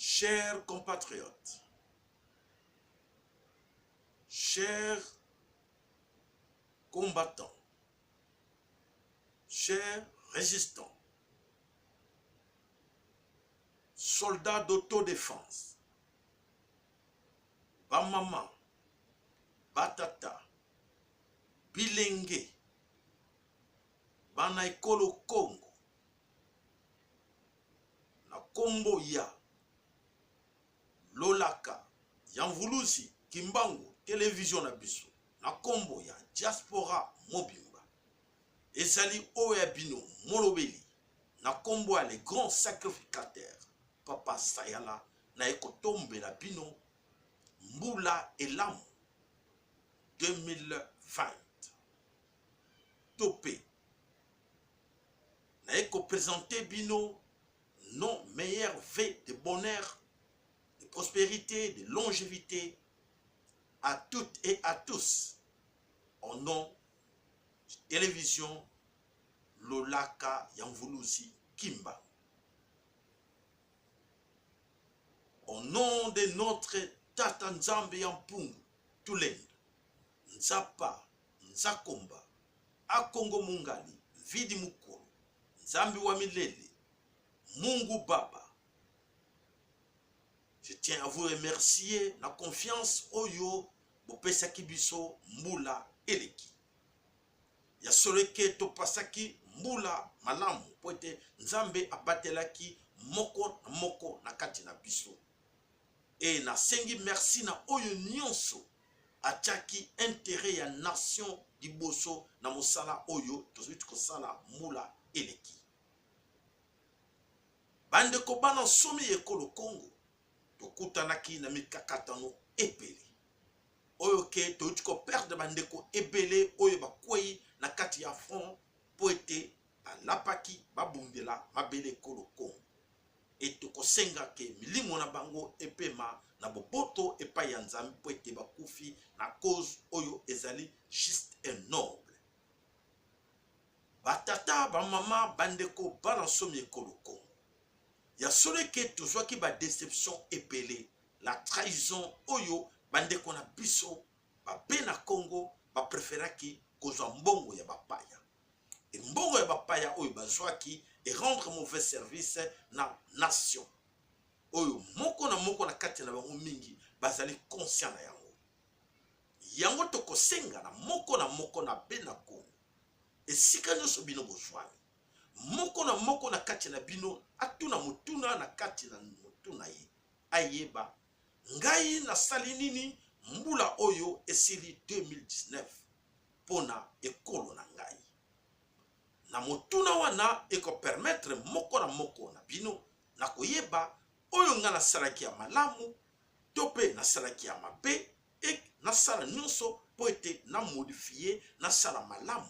Chers compatriotes, chers combattants, chers résistants, soldats d'autodéfense, bamama, batata, bilenge, bana ekolo Congo, na kombo ya Lolaka ya Mvuluzi Kimbangu television na biso na kombo ya diaspora mobimba ezali oyo ya bino molobeli na kombo ya le grand sacrificateur Papa Sayala naye kotombela bino mbula elamu 2020 to pe naye ko presenter bino nos meilleurs vœux de bonheur, de prospérité, de longévité à toutes et à tous au nom de télévision Lolaka ya Mvuluzi Kimba. Au nom de notre Tata Nzambe ya Mpungu Tulendo, Nzapa, Nzakomba, Akongo Mungali, Mvidi Mukulu, Nzambi wa Milele, Mungu Baba. Je tiens à vous remercier na confiance oyo bopesaki biso mbula eleki. Ya solo eke topasaki mbula malamu mpo ete Nzambe abatelaki moko na moko na kati na biso. E nasengi merci na oyo nyonso atiaki interet ya nation liboso na mosala oyo tozali kosala mbula eleki. Bandeko bana nsomi ya ekolo Congo, tokutanaki na mikakatano ebele oyo ke toyuti koperdre bandeko ebele oyo bakwei na kati ya front mpo ete balapaki babundela mabele ekolo Congo. E tokosenga ke milimo na bango epema na boboto epai ya Nzambe mpo ete bakufi na cause oyo ezali juste et noble. Batata, bamama, bandeko, bana nsomi ekolo Congo, ya solo eke tozwaki ba deception ebele, la trahison oyo bandeko na biso babe na Congo bapreferaki kozwa mbongo ya bapaya. E mbongo ya bapaya oyo bazwaki e rendre mauvais service na nation oyo moko na moko na kati na bango mingi bazali conscient na yango. Yango tokosenga na moko na moko na bena Congo, esika nyonso bino bozwami, moko na moko na kati na bino atuna motuna na kati na motu na ye, ayeba ngai nasali nini mbula oyo esili 2019 mpo na ekolo na ngai. Na motuna wana ekopermettre moko na moko na bino na koyeba oyo ngai nasalaki ya malamu to mpe nasalaki ya mabe, e nasala nyonso mpo ete na modifier, nasala malamu.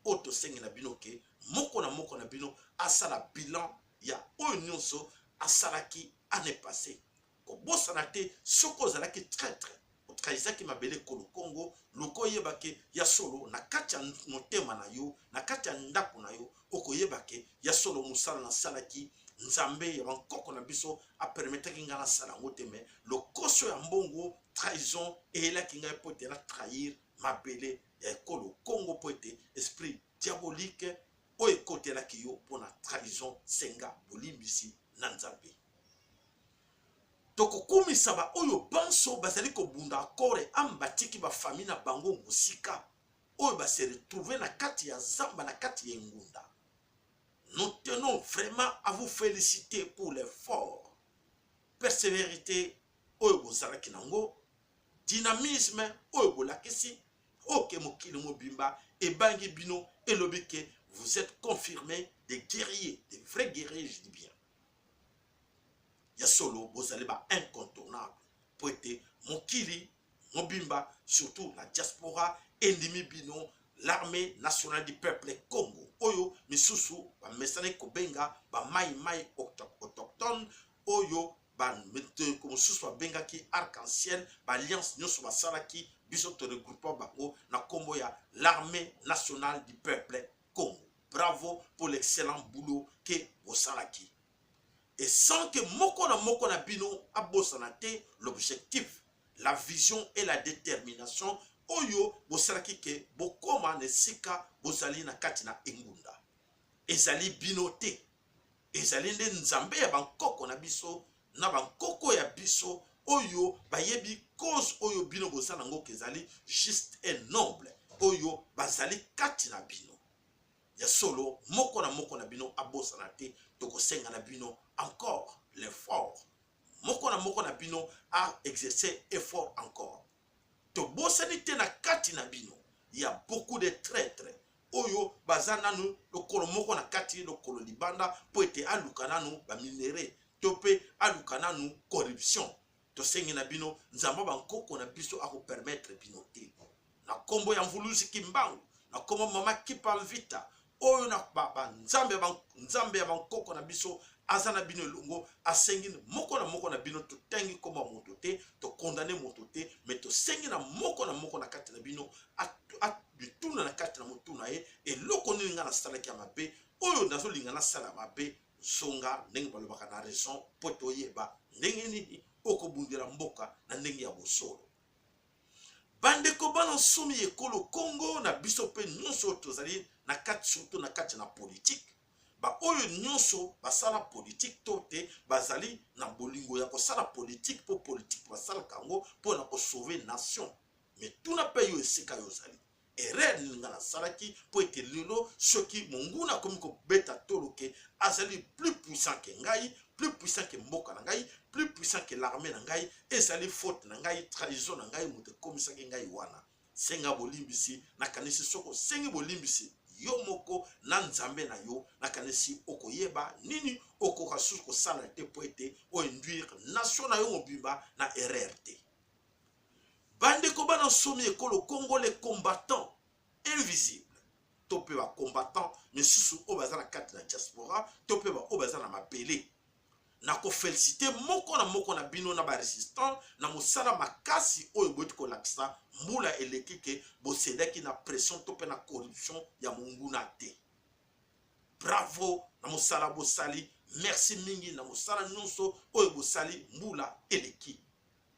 Oyo tosengi na bino ke moko na moko na bino asala bilan ya oyo nyonso asalaki année passée. Kobosana te, soki ozalaki traitre, otrahisaki mabele ekolo Congo, luka oyeba ke ya solo na kati ya motema na yo, na kati ya ndako na yo, okoyeba ke ya solo mosala nasalaki, Nzambe ya bankoko na biso apermetaki ngai nasala yango te, mais lokoso ya mbongo, trahison eyelaki ngai mpo ete na trahir mabele ya ekolo Congo, mpo ete esprit diabolique oyo ekotelaki yo mpo na trahison, senga bolimbisi na Nzambe. Tokokumisa ba oyo banso bazali kobunda corps et ame, batiki ba famille na bango mosika, oyo ba se retrouver na kati ya zamba, na kati ya engunda. Nous tenons vraiment à vous féliciter pour l'effort, persévérité oyo bozalaki nango, dynamisme oyo bolakisi, oyo ke mokili mobimba ebangi bino, elobi ke vous êtes confirmés des guerriers, des vrais guerriers, je dis bien. Ya solo bozali ba incontournable mpo ete mokili mobimba, surtout la diaspora, endimi bino l'armée nationale du peuple Congo, oyo misusu bamesani kobenga ba mai mai autochtone, oyo bandeko mosusu babengaki arc-en-ciel, ba alliance nyonso basalaki, biso to regroupa bango na kombo ya l'armée nationale du peuple Congo. Bravo pour l'excellent boulot ke bosalaki. Et sans que moko na moko na bino abosana te l'objectif, la vision et la détermination oyo bosalaki ke bokoma na esika bozali na kati na engunda. Ezali bino te, ezali nde Nzambe ya bankoko na biso na bankoko ya biso oyo bayebi cause oyo bino boza nango ke ezali juste et noble oyo bazali kati na bino. Ya solo, moko na moko na bino abosana te, tokosenga na bino encore l'effort. Moko na moko na bino a exercer effort encore. Tobosani te na kati na bino ya beaucoup de traitres oyo baza nanu lokolo moko na kati lokolo libanda mpo ete aluka nanu ba minerais to mpe aluka nanu corruption. Tosengi na bino, Nzambe bankoko na biso akopermettre bino te. Na kombo ya Mvuluzi Kimbangu, na kombo Mama Kipa Mvita, oyo na ba, ba nzambe, ba, nzambe ya bankoko na biso aza na bino elongo, asengi moko na moko na bino, totangi kombo ya moto te, tokondane moto te, me tosengi na moko na moko na kati na bino mituna na kati na motu na ye, eloko nini ngai nasalaki ya mabe, oyo nazolinga nasala mabe, zonga ndenge balobaka na raison mpo toyeba ndenge nini okobundela mboka na ndenge ya bosolo. Bandeko bana nsomi ya ekolo Congo na biso mpe nyonso tozali na kati, surtout na kati na politike, baoyo nyonso basala politike to te bazali na bolingo ya kosala politike, mpo politike basalaka yango mpo na kosauve nation. Me tuna mpe yo esika yo ozali, erreur nini nga nasalaki mpo ete lelo soki monguna akomi kobeta tolo ke azali plus puissant ke ngai, plus puissant ke mboka na ngai, plus puissant ke l'armée na ngai, ezali faute na ngai, trahison na ngai moto ekomisaki ngai wana. Senga bolimbisi. Nakanisi soki osengi bolimbisi yo moko na Nzambe na yo, nakanisi okoyeba nini okoka susu kosala te mpo ete oinduire nation na yo mobimba na erreur te. Bandeko bana nsomi ekolo Congo, les combattants invisibles to mpe ba combattants misusu oyo baza na kati na diaspora to mpe baoyo baza na mabele, na kofelicite moko na moko na bino na ba resistants na mosala makasi oyo boyeti kolakisa mbula eleki ke bosedaki na pression to mpe na corruption ya monguna te. Bravo na mosala bosali, merci mingi na mosala nyonso oyo bosali mbula eleki.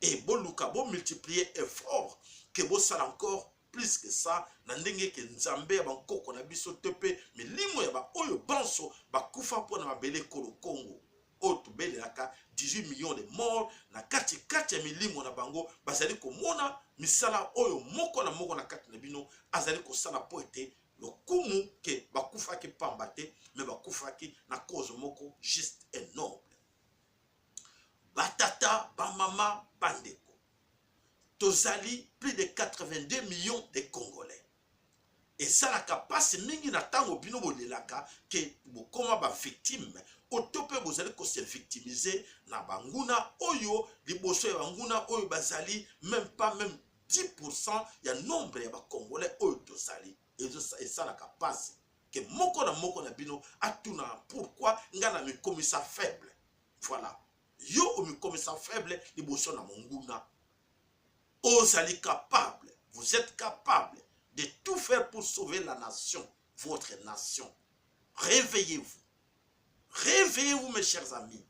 Et boluka bo multiplier effort ke bosala encore plus que ça na ndenge ke Nzambe ya bankoko na biso te mpe milimo ya baoyo banso bakufa mpo na mabele ekolo Congo oyo tobelelaka 18 millions de morts, na kati kati ya milimo na bango bazali komona misala oyo moko na moko na kati na bino azali kosala mpo ete lokumu ke bakufaki pamba te, me bakufaki na cause moko juste et noble. Batata, bamama, bandeko, tozali plus de 82 millions de Congolais. Esalaka mpasi mingi na ntango bino bolelaka ke bokoma bavictime oto mpe bozali kose victimize na banguna oyo, liboso ya banguna oyo bazali même pas même 10% ya nombre ya bacongolais oyo tozali. Esalaka mpasi ke moko na moko na bino atuna pourquoi nga na mikomisa faible. Voilà, yo omikomisa faible liboso na monguna. Ozali capable, vous êtes capable de tout faire pour sauver la nation, votre nation. Réveillez-vous, réveillez-vous mes chers amis.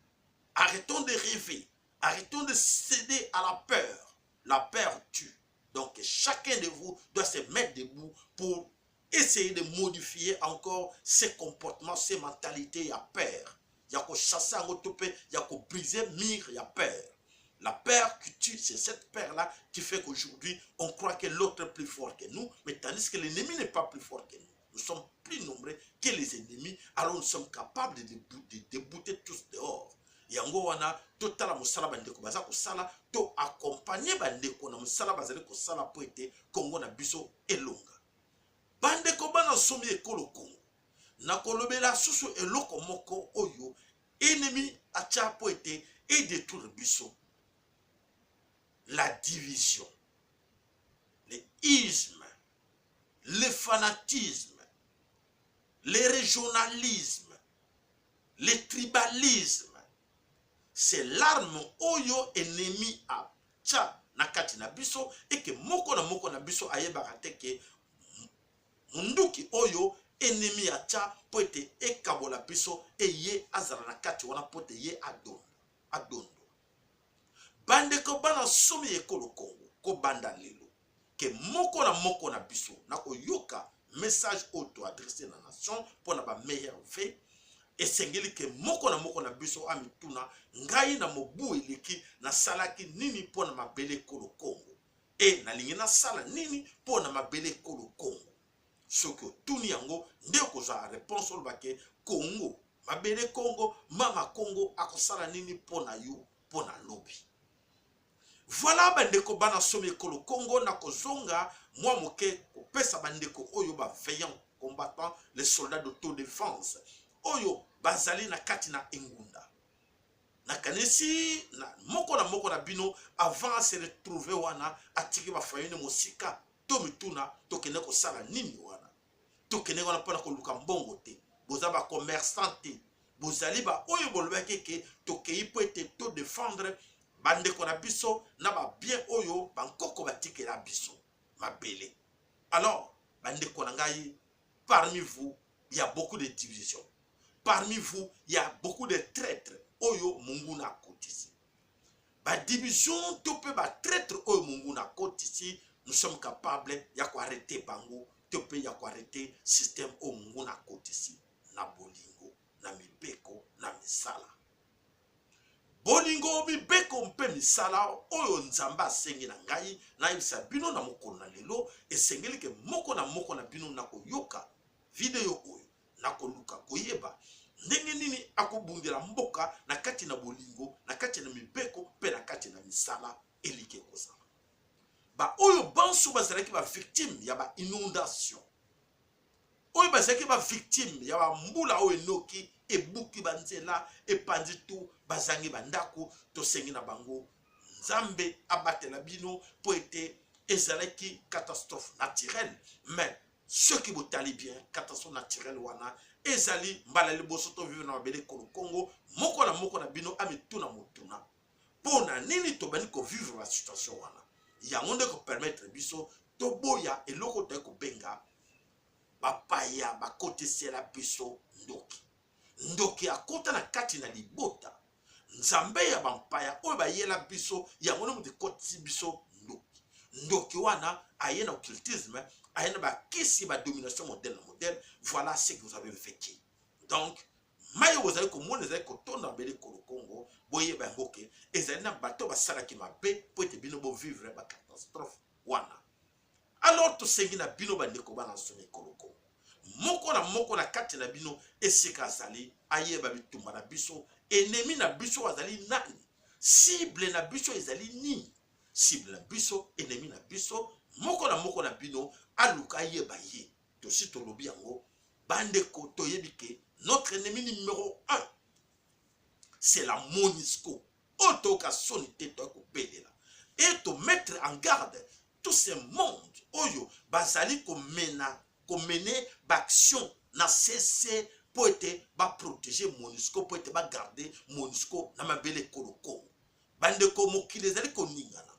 Arrêtons de rêver, arrêtons de céder à la peur. La peur tue. Donc chacun de vous doit se mettre debout pour essayer de modifier encore ses comportements, ses mentalités ya peur, ya kochasser yango to mpe ya kobriser mur ya peur. La peur qui tue, c'est cette peur-là qui fait qu'aujourd'hui, on croit que l'autre est plus fort que nous, mais tandis que l'ennemi n'est pas plus fort que nous. Nous sommes plus nombreux que les ennemis, alors nous sommes capables de débouter tous dehors. Yango wana totala mosala bandeko baza kosala, to accompagner bandeko na mosala bazali kosala po ete Congo na biso elonga. Bandeko bana nsomi ekolo Congo, nakolobela susu eloko moko oyo ennemi atia po ete edétruire biso: la division, le isme, le fanatisme, le régionalisme, le tribalisme. C'est l'arme oyo ennemi atia na kati na biso, eke moko na moko na biso ayebaka te ke munduki oyo Ennemi atya mpo ete ekabola biso e ye azala na kati wana mpo ete ye adondo. Bandeko bana nsomi ya ekolo Kongo, kobanda lelo ke moko na moko na biso na koyoka message oyo to adresse na nation mpo na ba meilleurs vœux, esengeli ke moko na moko na biso amituna: ngai na mobu eleki nasalaki nini mpo na mabele ekolo Kongo? E nalingi nasala nini mpo na mabele ekolo Kongo? Soki otuni yango nde okozwa réponse. Oloba ke Kongo, mabele Kongo, mama Kongo akosala nini mpo na yo, mpo na lobi? Voilà, bandeko bana somi ekolo Kongo, na kozonga mwa moke kopesa bandeko oyo bavaillant combattant, les soldats d'autodéfense oyo bazali na kati na engunda. Nakanisi na moko na moko na bino, avant se retrouver wana, atiki bafamille mosika. To mituna: tokende kosala nini wana? Tokende wana mpona koluka mbongo te, boza bacommerçant te, bozali baoyo bolobaki ke tokei mpo ete todéfendre bandeko na biso na babien oyo bankoko batikela biso, mabele. Alors bandeko na ngai, parmi vous il y a beaucoup de divisions, parmi vous il y a beaucoup de traîtres oyo monguna akotisi. Badivision to mpe batraître oyo monguna akotisi, nous sommes capables ya koarrêter bango to mpe ya koarrêter système oyo monguna akotisi na bolingo, na mibeko, na misala. Bolingo, mibeko mpe misala oyo Nzambe asengi na ngai nayebisa bino na mokolo na lelo, esengeli ke moko na moko na bino na koyoka video oyo, na koluka koyeba ndenge nini akobundela mboka na kati na bolingo, na kati na mibeko mpe na kati na misala. Eliki ekozala baoyo banso bazalaki bavictime ya bainondation, oyo bazalaki bavictime ya bambula oyo enoki, ebuki banzela, epanzi tu, bazangi bandako, tosengi na bango Nzambe abatela bino, mpo ete ezalaki catastrophe naturelle. Mais soki botali bien, catastrophe naturelle wana ezali mbala liboso tovivre na mabele ekolo Kongo. Moko na moko na bino amituna motuna: mpo na nini tobandi kovivre basituation wana? Yango nde kopermettre biso toboya eloko toyei kobenga bapaya bakotisela biso ndoki. Ndoki akota na kati na libota. Nzambe ya bampaya oyo bayela biso, yango nde moto ekotisi biso ndoki. Ndoki wana aye na occultisme, aye na bakisi, badomination modèle na modèle. Voilà ce que vous avez vécu. Donc mai oyo bozali komona ezali kotonda mabele ekolo Kongo, boyeba yango ke ezali na bato basalaki mabe mpo ete bino bovivre bacatastrophe wana. Alors tosengi na bino, bandeko bana nsomi ekolo Kongo, moko na moko na kati na bino esika azali ayeba bitumba na biso, ennemi na biso azali nani, cible na biso ezali nini, cible na biso, ennemi na biso. Moko na moko na bino aluka ayeba ye. Tosi tolobi yango, bandeko, toyebi ke notre ennemi numéro 1, c'est la MONUSCO oyo toyoka soni te, toya kobelela e tomettre en garde tout ce monde oyo bazali komena komene baaction na cc mpo ete baprotéger MONUSCO, mpo ete bagarde MONUSCO na mabele ekolo Kongo. Bandeko, mokili ezali koningana.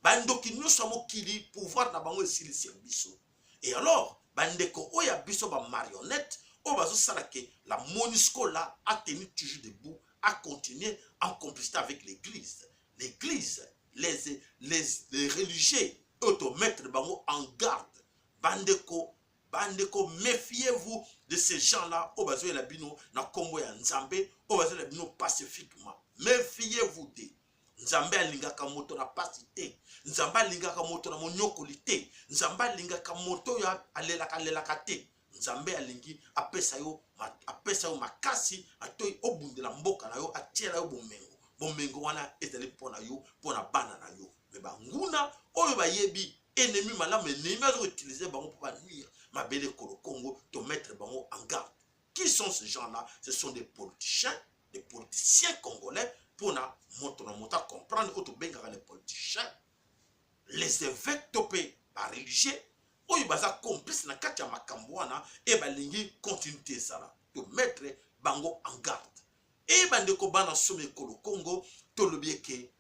Bandoki nyonso ya mokili, pouvoir na bango esilisi ya biso. Et alors bandeko oyo ya biso, bamarionnette oyo bazosala ke la MONUSCO là a tenu toujours debout, a continué en complicité avec l'église, les religieux oyo tomettre bango en garde. Bandeko, bandeko, méfiez-vous de ces gens-là oyo bazoyela bino na nkombo ya Nzambe, oyo bazoyela bino pacifiquement. Méfiez-vous de Nzambe. Alingaka moto na pasi te, Nzambe alingaka moto na monyokoli te, Nzambe alingaka moto oyo alelaka alelaka te. Nzambe alingi apesa yo makasi atoi obundela mboka na yo, atiela yo bomengo. Bomengo wana ezali mpo na yo, mpo na bana na yo. Mais banguna oyo bayebi ennemi malamu, ennemi azoutiliser bango mpo banuire mabele ekolo Congo. Tomettre bango en garde. Qui sont ces gens là? Ce sont des politiciens, des politiciens congolais. Mpona moto na moto acomprendre, oyo tobengaka les politiciens, les évêques to mpe bareligieux oyo baza complice na kati ya makambo wana e balingi continuité ezala, tomettre bango en garde. E bandeko bana somi ekolo Congo, tolobi eke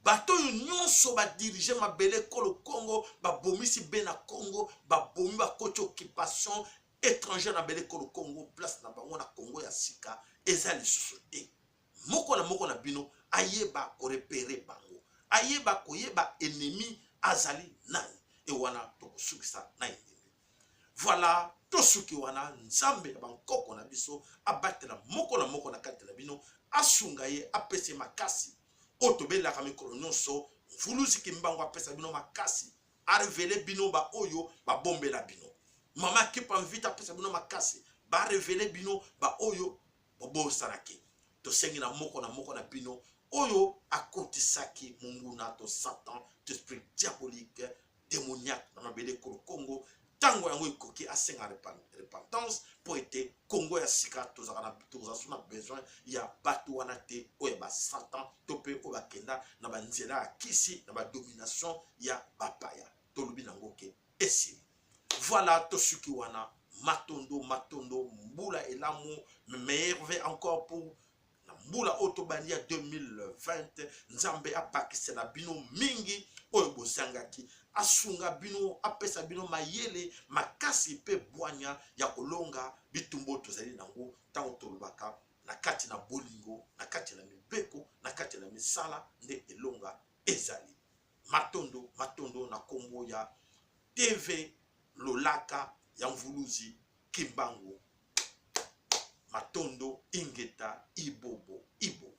bato oyo nyonso badirige mabele ekolo Congo, babomisi be na Congo, babomi, bakoti occupation. Étranger na bele kolo Congo, place na bango na Congo ya sika eza lisusu te. Moko na moko na bino ayeba korepere bango, ayeba koyeba ennemi azali nani. E wana tokosukisa na ennemi. Voilà, tosuki wana. Nzambe ya bankoko na biso abatela moko na moko na kati na bino, asunga ye, apesa ye makasi oyo tobelelaka mikolo nyonso. Mvuluzi Kimbangu apesa bino makasi, arevele bino baoyo babombela bino. Mama Kipa Mvita apesa bino makasi, barevele bino baoyo bobosanaki. Tosengi na moko na moko na bino oyo akotisaki monguna to Satan to esprit diabolique démoniaque na mabele ekolo Congo, ntango yango ekoki asenga repentance, mpo ete Congo ya sika tozalaka tozala so na besoin ya bato wana te, oyo ya basatan to mpe oyo bakenda na banzela ya kisi na badomination ya bapaya. Tolobi nango ke esili. Voilà, tosuki wana. Matondo, matondo, mbula elamu, meilleur vœu encore pour na mbula oyo tobandi ya 2020. Nzambe apakisela bino mingi oyo bozangaki, asunga bino, apesa bino mayele makasi mpe bwanya ya kolonga bitumba oyo tozali nango. Ntango tolobaka na kati na bolingo, na kati na mibeko, na kati na misala, nde elonga ezali. Matondo, matondo na nkombo ya TV Lolaka ya Mvuluzi Kimbangu. Matondo, ingeta, ibobo ibo.